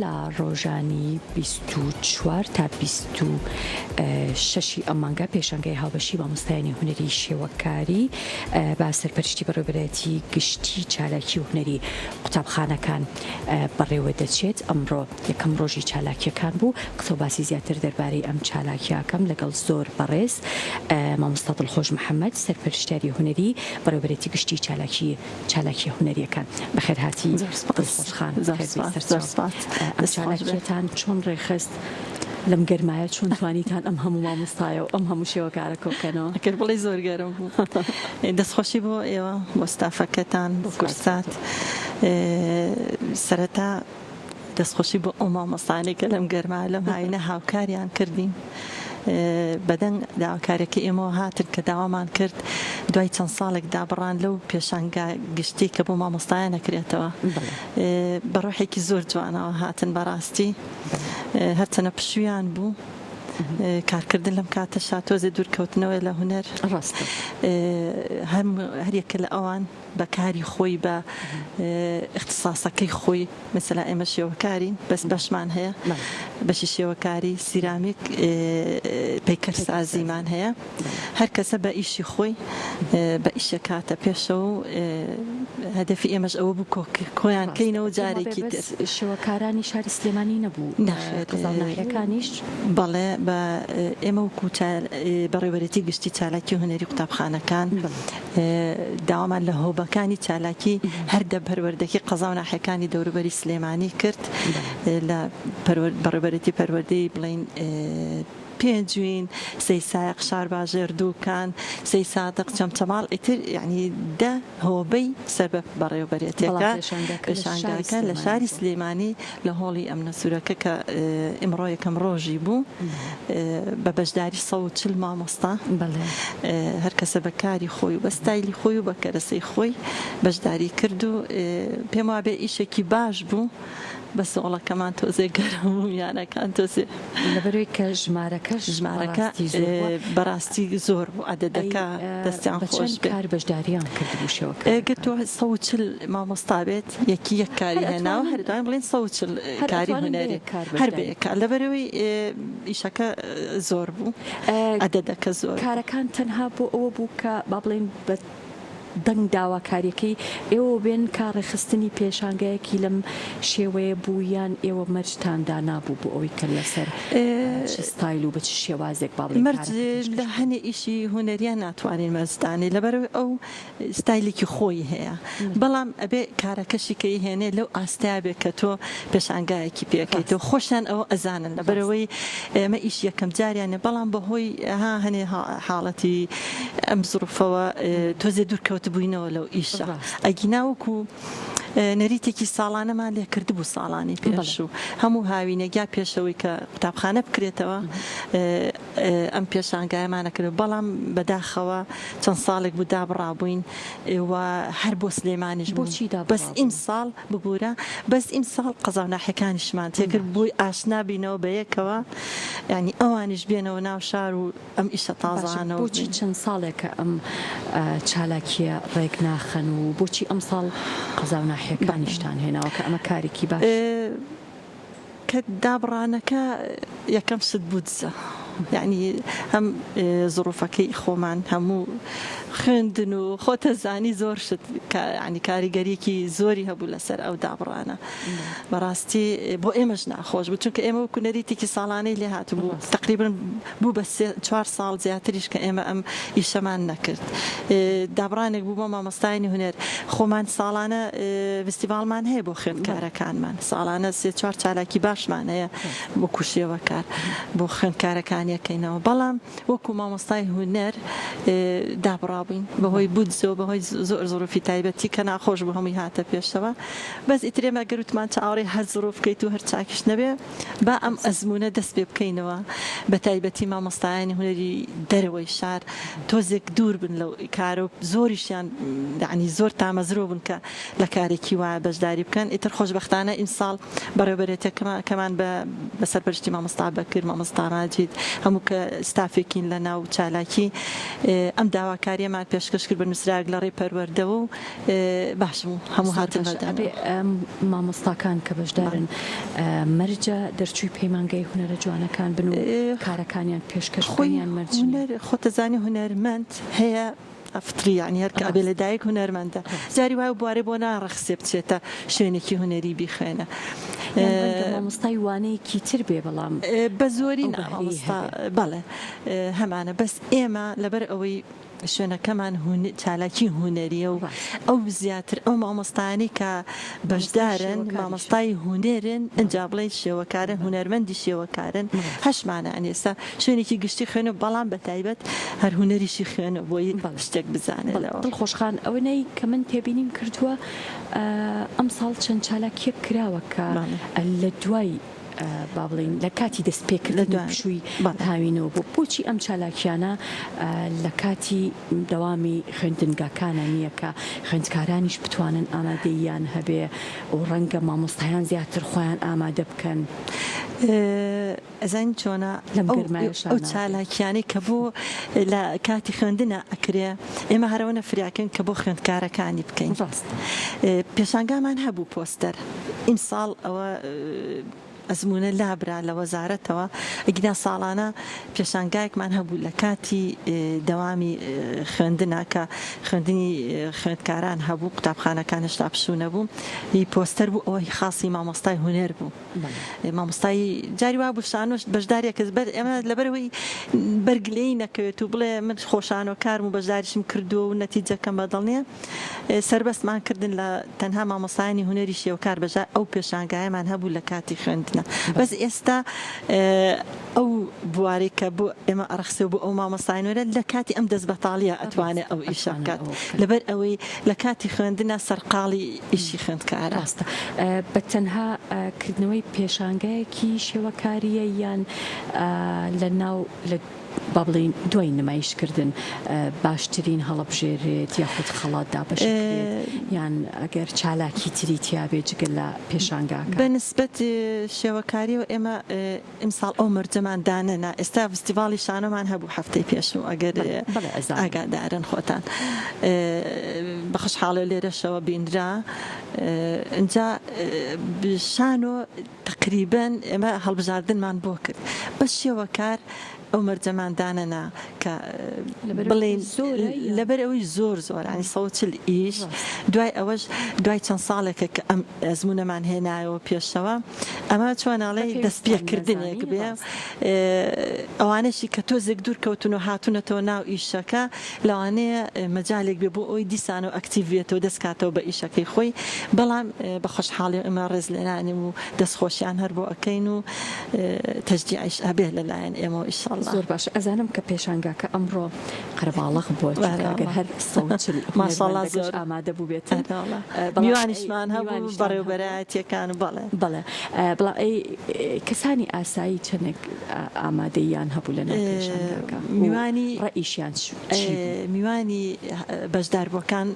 لە ڕۆژانی 24 تا 26 ئەم مانگە پێشانگای هاوبەشی مامۆستایانی هونەری شێوەکاری بە سەرپەرشتی بەڕێوەبەرایەتی گشتی چالاکی و هونەری قوتابخانەکان بەڕێوە دەچێت. ئەمڕۆ یەکەم ڕۆژی چالاکیەکان بوو، قسە و باسی زیاتر دەربارەی ئەم چالاکیاکەم لەگەڵ زۆر بەڕێز مامۆستا دڵخۆش محەمەد سەرپەرشتیاری هونەری بەڕێوەبەرێتی گشتی چالاکی چالاکیە هونەریەکان. بەخێرهاتی زۆر سپاس دڵخۆش خان، زۆر خێربێی سپاس زۆر سەرچاو. سپاس ئەم دەست خۆش بێ. چالاکیەتان چۆن ڕێکخست؟ لەم گەرمایە چۆن توانیتان ئەم هەموو مامۆستایە و ئەم هەموو شێوەکارە کۆبکەنەوە؟ ئەگەر بڵێی زۆر گەرم بوو. دەستخۆشی بۆ ئێوە، بۆ ستافەکەتان، بۆ سپاس بۆ کوردسات. تۆ. سەرەتا دەستخۆشی بۆ ئەو مامۆستانەی کە لەم گەرما لەم هاوینە هاوکاریان کردین. بەدەنگ داواکاریەکەی ئێمەوە هاتن کە داوامان کرد دوای چەند ساڵێک دابڕان لەو پێشانگا گشتی کە بۆ مامۆستایان ئەکرێتەوە بە ڕۆحێکی زۆر جوانەوە هاتن بەڕاستی هەرچەنە پشویان بوو کارکردن لەم کاتەشا تۆزێ دوورکەوتنەوەی لە هونەر ڕاستە هەم هەریەکە لە ئەوان بە کاری خۆی بە ئیختیساسەکەی خۆی مەسەلا ئێمە شێوەکارین بەس بەشمان هەیە بەشی شێوەکاری سیرامیک پەیکەرسازیمان هەیە هەر کەسە بە ئیشی خۆی بە ئیشەکاتە پێشەوە و هەدەفی ئێمەش ئەوە بوو کۆیان کەینەوە جارێکی تر. شێوەکارانی شاری سلێمانی نەبوو نەخێر قەزا و ناحیەکانیش؟ بەڵێ بە ئێمە وەکوو بەڕێوەبەرێتی گشتی چالاکی هونەری قوتابخانەکان داوامان لە هۆبەکانی چالاکی هەر دە پەروەردەکی قەزا و ناحیەکانی دەوروبەری سلێمانی کرد لە بەڕێوەبەرێتی پەروەردەی بڵێین پێنجوین، سەیسایەق، شارباژێر، دووکان، سەیسادق، چەمچەماڵ ئیتر یانی دە هۆبەی سەر بە بەڕێوەبەرێتیەکە پێشانگاکە لە شاری سلێمانی لە هۆڵی ئەمنە سوورەکە کە ئیمڕۆ یەکەم ڕۆژی بوو بە بەشداری 140 مامۆستا هەر کەسە بە کاری خۆی و بە ستایلی خۆی و بە کەرەسەی خۆی بەشداری کرد و پێم وابێ ئیشێکی باش بوو. بەس هۆڵەکەمان تۆزێ گەرم بوو یانەکان تۆزێ. لەبەرئەوەی کە ژمارەکەش ژمارەکە بەڕاستی زۆر بووە. بەڕاستی زۆر بوو عەدەدەکە ئەی دەستیان بە خۆش چەند بێ. کار بەشداریان کردبوو گەر تۆ شێوەکارەکان؟ 140 مامۆستا بێت یەکی یەک کاری هەر هێناوە ئەتوانن هەر ئەتوانین بڵێین 140 هەر کاری ئەتوانن بە هونەری یەک کار هەر بە بەشداری یەک کار لەبەرئەوەی ئیشەکە زۆر بوو عەدەدەکە زۆر بوو. کارەکان تەنها بۆ ئەوە بوو کە با بڵێین بە دەنگ داواکاریەکەی ئێوە بێن کا ڕێکخستنی پێشانگایەکی لەم شێوەیە بوو یان ئێوە مەرجتان دانابوو بۆ ئەوەی کە لەسەر چ ستایل و بە چ شێوازێک با بڵێین مەرج کارەکە پێشکەش لە بکەن؟ هەنێ ئیشی هونەریە ناتوانین مەرج دانێین لەبەرئەوەی ئەو ستایلێکی خۆی هەیە بەڵام ئەبێ کارەکەشی کە ئیهێنێ لەو ئاستەیا بێ کە تۆ پێشانگایەکی پێ ئەکەیتەوە خۆشیان ئەوە ئەزانن لەبەرئەوەی ئێمە ئیش یەکەم جاریانە بەڵام بەهۆی ها هەنێ حاڵەتی ئەم زروفەوە تۆزێ دوور کەوتبووینەوە لەو ئیشە ئەگینا وەکو نەریتێکی ساڵانەمان لێ کردبوو ساڵانی پێشوو هەموو هاوینێک یا پێشەوەی کە قوتابخانە بکرێتەوە ئەم پێشانگایەمانە کرد بەڵام بەداخەوە چەند ساڵێک بوو دابڕابووین و هەر بۆ سلێمانیش بوو بەس ئیمساڵ ببورە بەس ئیمساڵ قەزا و ناحیەکانیشمان تێکرد بۆی ئاشنا بینەوە بە یەکەوە یانی ئەوانیش بێنەوە ناو شار و ئەم ئیشە باشە تازانەوە بۆچی بین. چەند ساڵێکە ئەم چالاکیە ڕێک ناخەن و بۆچی ئەمساڵ قەزا و ناحیەکانیشتان هێناوە کە ئەمە کارێکی باش. کە دابڕانەکە یەکەم شت بودجە یەعنی هەم زڕوفەکەی خۆمان هەموو خوێندن و خۆتەزانی زۆر شت یەعنی کاریگەریەکی زۆری هەبوو لەسەر ئەو دابڕانە بەڕاستی بۆ ئێمەش ناخۆش بوو چونکە ئێمە وەکو نەریتێکی ساڵانەی لێ هاتبوو تەقریبەن بوو بە سێ چوار ساڵ زیاتریش کە ئێمە ئەم ئیشەمان نەکرد دابڕانێک بوو بۆ مامۆستایانی هونەر خۆمان ساڵانە ڤستیڤاڵمان هەیە بۆ خوێندکارەکانمان ساڵانە سێ چوار چالاکی باشمان هەیە وەکو شێوەکار بۆ خوێندکارەکان یەکەینەوە بەڵام وەکو مامۆستای هونەر دابڕابووین بەهۆی بودجەوە بەهۆی زۆر زروفی تایبەتی کە ناخۆش بوو هەمووی هاتە پێشەوە بەس ئیتر ئێمە گەر وتمان چاوەڕێی هەر زروف بکەیت و هەر چاکیش نەبێ با ئەم ئەزموونە دەست پێ بکەینەوە بە تایبەتی مامۆستایانی هونەری دەرەوەی شار تۆزێک دوور بن لەو کارە و زۆریشیان یەعنی زۆر تامەزرۆ بن کە لە کارێکی وا بەشداری بکەن ئیتر خۆشبەختانە ئیمساڵ بەڕێوەبەرێتیەکەمان بە بە سەرپەرشتی مامۆستا بەکر مامۆستا ماجید. هەموو کە ستافێکین لە ناو چالاکی ئەم داواکاریەمان پێشکەش کرد بە نووسراوێک لە ڕێی پەروەردەوە و باش بوو هەموو زۆر هاتن باشە بەردەمەوە. ئەبێ مامۆستاکان کە بەشدارن مەرجە دەرچووی پەیمانگای هونەرە جوانەکان بن و کارەکانیان پێشکەش بکەن خۆی یان مەرج نییە؟ هونەر خۆتەزانی هونەرمەند هەیە فطری یانی هەر کە ئەبێ ڕاستە لە دایک هونەرمەندە ڕاستە. جاری وایە بوارێ بۆ ناڕەخسێ بچێتە شوێنێکی هونەری بیخوێنە. یان ڕەنگە مامۆستای وانەیەکی تر بێ بەڵام بە زۆری ئەو نا بەهرەی مامۆستا هەبێ. بەڵێ هەمانە بەس ئێمە لەبەر ئەوەی شوێنەکەمان چالاکی هونەریە و ئەو زیاتر ئەو مامۆستایانەی کە بەشدارن مامۆستای هونەرن ئینجا بڵێین شێوەکارن هونەرمەندی شێوەکارن هەشمانە یانی ئێستا شوێنێکی گشتی خوێنە بەڵام بە تایبەت هەر هونەریشی خوێنە بۆی شتێک بزانێت لەوە. دڵخۆش خان ئەوەنەی کە من تێبینیم کردووە ئەمساڵ چەند چالاکیەک کراوە کە لە دوای با بڵێین لە کاتی دەستپێکردنی پشووی هاوینەوە بوو، بۆچی ئەم چالاکیانە لە کاتی دەوامی خوێندنگاکانە نییە کە خوێندکارانیش بتوانن ئامادەییان هەبێ و ڕەنگە مامۆستایان زیاتر خۆیان ئامادە بکەن؟ ئەزانی چۆنە لەم گەرمایەشا ئەو نابێ. چالاکیانەی کە بۆ لە کاتی خوێندنا ئەکرێ ئێمە هەرەوەنە فریاکەین کە بۆ خوێندکارەکانی بکەین. ڕاستە. پێشانگامان هەبوو پۆستەر ئیمساڵ ئەوە ئەزموونە لابرا لە وەزارەتەوە ئەگینا ساڵانە پێشانگایەکمان هەبوو لە کاتی دەوامی خوێندنا کە خوێندنی خوێندکاران هەبوو قوتابخانەکان هێشتا پشوو نەبوو هی پۆستەر بوو ئەوە هی خاصی مامۆستای هونەر بوو مامۆستای جاری وا بوو شانۆش بەشداریە کرد بەر ئێمە لەبەرەوەی بەرگلەی نەکەوێت و بڵێ من خۆشانۆکارم و بەشداریشم کردووە و نەتیجەکەم بەدڵ نییە سەربەستمان کردن لە تەنها مامۆستایانی هونەری شێوەکار بەژا ئەو پێشانگایەمان هەبوو لە کاتی خوێندنە بەس ئێستا ئەو بوارەی کە بۆ ئێمە ئەڕەخسێ و بۆ ئەو مامۆستای نوێرە لە کاتی ئەم دەست بەتاڵیە ئەتوانێ ئەو ئیشە بکات لەبەر ئەوەی لە کاتی خوێندنە سەرقاڵی ئیشی خوێندکارە. ڕاستە بە تەنها کردنەوەی پێشانگایەکی شێوەکاریە یان لە ناو لە با بڵێین دوای نمایش کردن باشترین هەڵەبژێرێت یاخود خەڵات دابەش بکرێت یان ئەگەر چالاکی تری تیابێت جگە لە پێشانگاکە؟ بە نسبەت شێوەکاریەوە ئێمە ئیمساڵ ئەو مەرجەمان دانەنا ئێستا فستیڤاڵی شانۆمان هەبوو هەفتەی پێشوو ئەگەر ئاگادارن خۆتان بە خۆشحاڵی لێرەشەوە بینرا ئینجا شانۆ تەقریبەن ئێمە هەڵبژاردنمان بۆ کرد بەس شێوەکار ئەو مەرجەمان دانەنا کە بڵێین لەبەر ئەوەی زۆر زۆر ینی 140 ئیش دوای ئەوەش دوای چەند ساڵێکە کە ئەم ئەزمونەمان هێنایەوە پێشەوە ئەمە چۆناڵێ دەست پێکردنێک بێ ئەوانەشی کە تۆزێک دوور کەوتون و هاتوونەتەوە ناو ئیشەکە لەوانەیە مەجالێک بێ بۆ ئەوی دیسانەوە ئەکتیڤ بێتەوە دەست کاتەوە بە ئیشەکەی خۆی بەڵام بە خۆشحاڵی ئێمە ڕێزلێنانیم و دەستخۆشیان هەر بۆ ئەکەین و تەشجیعیش ئەبێ لەلایەن ئێمەوە ئیشەڵا. زۆر باشە ئەزانم کە پێشانگاکە ئەمڕۆ قەرەباڵغ بووە چونکە ئەگەر هەر 140 هونەرمەندەکەش ئامادە بووبێتن میوانیشمان هەبوو بەڕێوبەرایەتیەکان و بەڵێ. بەڵێ بەڵام ئەی کەسانی ئاسایی چەندێک ئامادەییان هەبوو لەناو پێشانگاکە و میوانی ڕەئیشیان چی بوو؟ میوانی بەشداربووەکان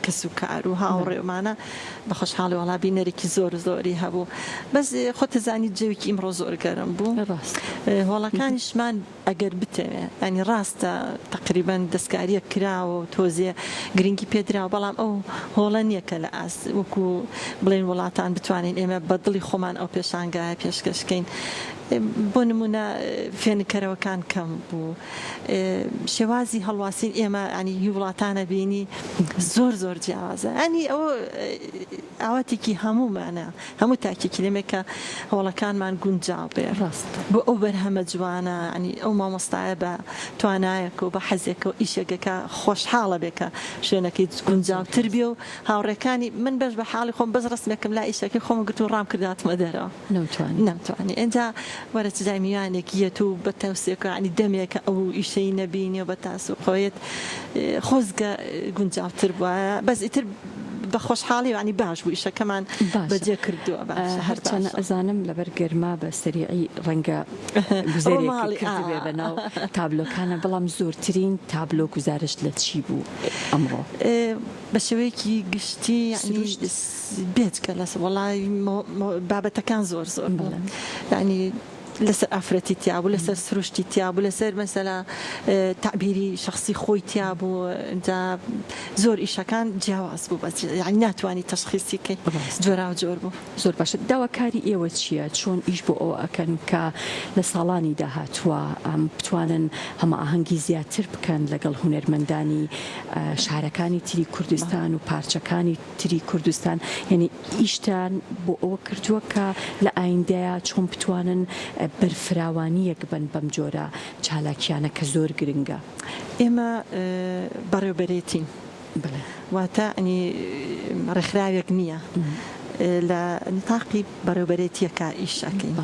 کەسوکار و هاوڕێمانە بە خۆشحاڵی وەڵا بینەرێکی زۆر زۆری هەبوو بەس خۆتەزانی جەوێکی ئیمڕۆ زۆر گەرم بوو ڕاست هۆڵەکانیشمان ئەگەر بتەوێ یانی ڕاستە تەقریبەن دەستکاریەک کراوە و تۆزێ گرنگی پێدراوە بەڵام ئەو هۆڵە نییە کە لە ئاست وەکو بڵێن وڵاتان بتوانین ئێمە بە دڵی خۆمان ئەو پێشانگایە پێشکەش کەین بۆ نمونە فێنککەرەوەکان کەم بوو شێوازی هەڵواسین ئێمە ینی هی وڵاتانە بینی زۆر زۆر جیاوازە ینی ئەوە ئاواتێکی هەموومانە هەموو تاکێکی لەمێ کە هۆڵەکانمان گونجاو بێ ڕاستە. بۆ ئەو بەرهەمە جوانە یانی ئەو مامۆستایە بە توانایەک و بە حەزێکەوە ئیشێکەکە خۆشحاڵە بێ کە شوێنەکەی گونجاوتر بێ و هاوڕێکانی من بەش بە حاڵی خۆم بەس ڕەسمێکم لا ئیشەکەی خۆم گرت و ڕام کرد هاتمە دەرەوە نەمتوانی. نەمتوانی ئینجا وەرە چ جای میوانێک یەت و بە تەوسێک یانی دەمێکە ئەو ئیشەی نەبینی و بە تاس و قۆیەت خۆزگە گونجاوتر بوایە بەس ئیتر بە خۆشحاڵی یانی باش بوو ئیشەکەمان باشە بەجێ کردووە باشە هەر هەرچەنە باشە. ئەزانم لەبەر گەرما بە سەریعی ڕەنگە گوزەرێک ڕۆماڵی ئا کردبێ بە ناو تابلۆکانە بەڵام زۆرترین تابلۆ گوزارشت لە چی بوو ئەمڕۆ؟ بە شێوەیەکی گشتی یانی سروشت؟ بێجگە لە وەڵای بابەتەکان زۆر زۆر بوون بەڵێ. یانی. لەسەر ئافرەتی تیا بوو لەسەر سروشتی تیا بوو لەسەر مەسەلا تەعبیری شەخسی خۆی تیا بوو ئینجا زۆر ئیشەکان جیاواز بوو بەس یانی ناتوانی تەشخیسی کەی جۆراو جۆر بوو. زۆر باشە داواکاری ئێوە چییە چۆن ئیش بۆ ئەوە ئەکەن کە لە ساڵانی داهاتووە بتوانن هەمائاهەنگی زیاتر بکەن لەگەڵ هونەرمەندانی شارەکانی تری کوردستان و پارچەکانی تری کوردستان یعنی ئیشتان بۆ ئەوە کردووە کە لە ئایندەیا چۆن بتوانن بەرفراوانییەک بەن بەم جۆرە چالاکیانە کە زۆر گرنگە؟ ئێمە بەڕێوبەرێتین واتە ینی ڕێکخراوێک نییە لە نیتاقی بەڕێوبەرێتیەکە ئیش ئەکەین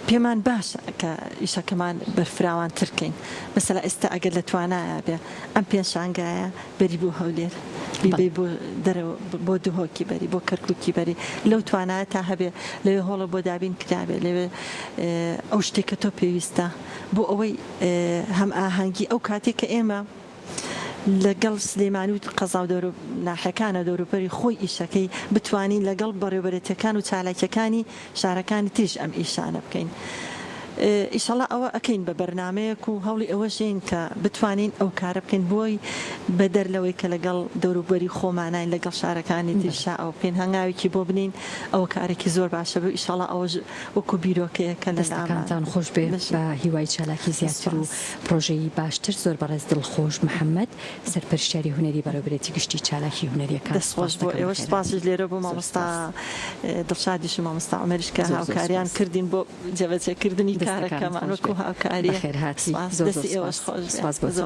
پێمان باشە کە ئیشەکەمان بەرفراوانتر کەین مەسەلا ئێستا ئەگەر لە توانایە بێ ئەم پێشانگایە بەری بۆ هەولێر بیبەی بۆ دەرەوە بۆ دهۆکی بەری بۆ کەرکوکی بەری لەو توانایە تا هەبێ لەوێ هۆڵە بۆ دابین کرابێ لەوێ ئەو شتێک کە تۆ پێویستە بۆ ئەوەی هەم ئاهەنگی ئەو کاتێک کە ئێمە لەگەڵ سلێمانی و قەزا و دەورو ناحیەکانە دەوروبەری خۆی ئیشەکەی بتوانین لەگەڵ بەڕێوبەرێتیەکان و چالاکیەکانی شارەکانی تریش ئەم ئیشانە بکەین ئیشەڵا ئەوە ئەکەین بە بەرنامەیەک و هەوڵی ئەوەشین کە بتوانین ئەو کارە بکەین بۆی بەدەر لەوەی کە لەگەڵ دەوروبەری خۆمانین لەگەڵ شارەکانی تریشا ئەوە بکەین هەنگاوێکی بۆ بنین ئەوە کارێکی زۆر باشە بوو ئیشەڵا ئەوەش وەکو بیرۆکەیەکە لە لامان. دەستەکانتان خۆش بێ بە هیوای چالاکی زیاتر و پرۆژەی باشتر زۆر بەڕێز دڵخۆش محەمەد سەرپەرشتیاری هونەری بەڕێوبەرێتی گشتی چالاکی هونەریەکان دەست خۆش بۆ ئێوەش سپاسیش لێرە بۆ مامۆستا دڵشادیش و مامۆستا عومەریش کە هاوکاریان کردین بۆ جێبەجێکردنی کارەکەمان وەکو هاوکاری بەخێرهاتی زۆر زۆر سپاس بۆ تۆ.